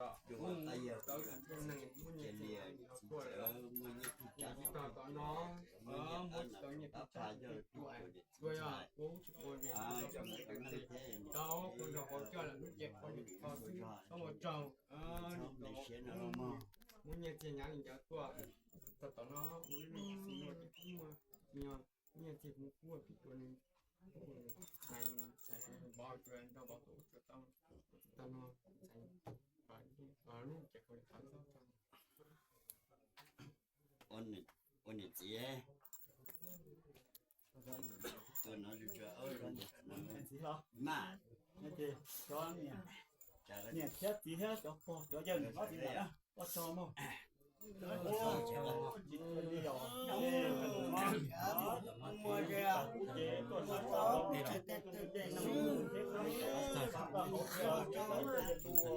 Ua tau tus tib neeg muaj nyiaj txiag nyiam tuaj lawm, tsis tau tom no, muaj tsis tau nyiaj txiag nyiam tuaj, yog kuv tsis ua li, tau kuv nrog qhov coj lawm lub cev qhov nim qhov xwb, txhob ua tsaug, muaj nyiaj txiag nyiam li ncaws tuaj, tau tom no ua lub neej xwb no ces kuv muaj nyiaj txiag kuv kuj ua pib rau nws, hais hais npov rau nrog npov tus ua tau, tau no, lub cev qhov nim qhov xwb. Ua niam txiv, ua no, niam txiv los, cov niam thiab txiv thiab cov pog cov yawg ob txiv ntawm na, ua tsaug mog. Tsis li os, ces tuaj tau tej no, tej no, tej no,